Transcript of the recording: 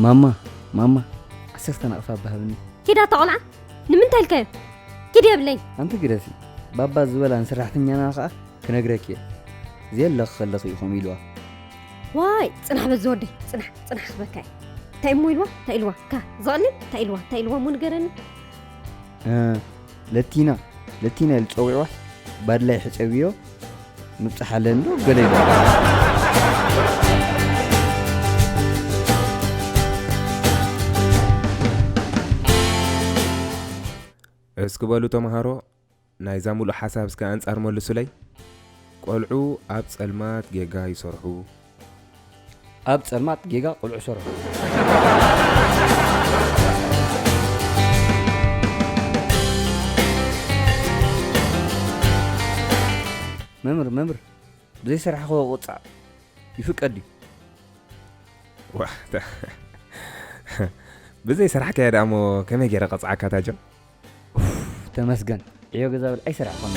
ማማ፣ ማማ፣ ዓሰርተ ናቕፋ ኣባህብኒ። ኪዳ፣ እታ ቆልዓ ንምንታይ ኢልካዮ? ኪድ የብለይ። ኣንቲ ግደፊ። ባባ ዝበላ ንሰራሕተኛና ከኣ ክነግረኪ እየ። ዘየለኺ ከለኺ ኢኹም ኢልዋ። ዋይ፣ ጽናሕ በዚ ወደይ፣ ጽናሕ፣ ጽናሕ ክበካ እየ። እንታይ እሞ ኢልዋ? እንታይ ኢልዋ? ካ፣ ዘቕልል? እንታይ ኢልዋ? እንታይ ኢልዋ እሞ ንገረኒ። እ፣ ለቲና፣ ለቲና ኢሉ ጸዊዕዋስ ባድላይ ሕጸብዮ ምብጻሕ ኣለኒ ዶ? ገለ ኢልዋ። እስኪ በሉ ተምሃሮ፣ ናይዛ ሙሉእ ሓሳብ እስከ ኣንጻር መልሱለይ። ቆልዑ ኣብ ጸልማት ጌጋ ይሰርሑ። ኣብ ጸልማት ጌጋ ቆልዑ ይሰርሑ። መምህር፣ መምህር፣ ብዘይሰራሕክዎ ቁጻዕ ይፍቀድ ድዩ? ዋ፣ ታ-፣ ብዘይ ሰራሕካዮ ደኣ እሞ ከመይ ገይረ ቀጽዓካ ታጆ? ኡፍ፣ ተመስገን። ዕዮ ገዛ ብል ኣይሰራሕኩን።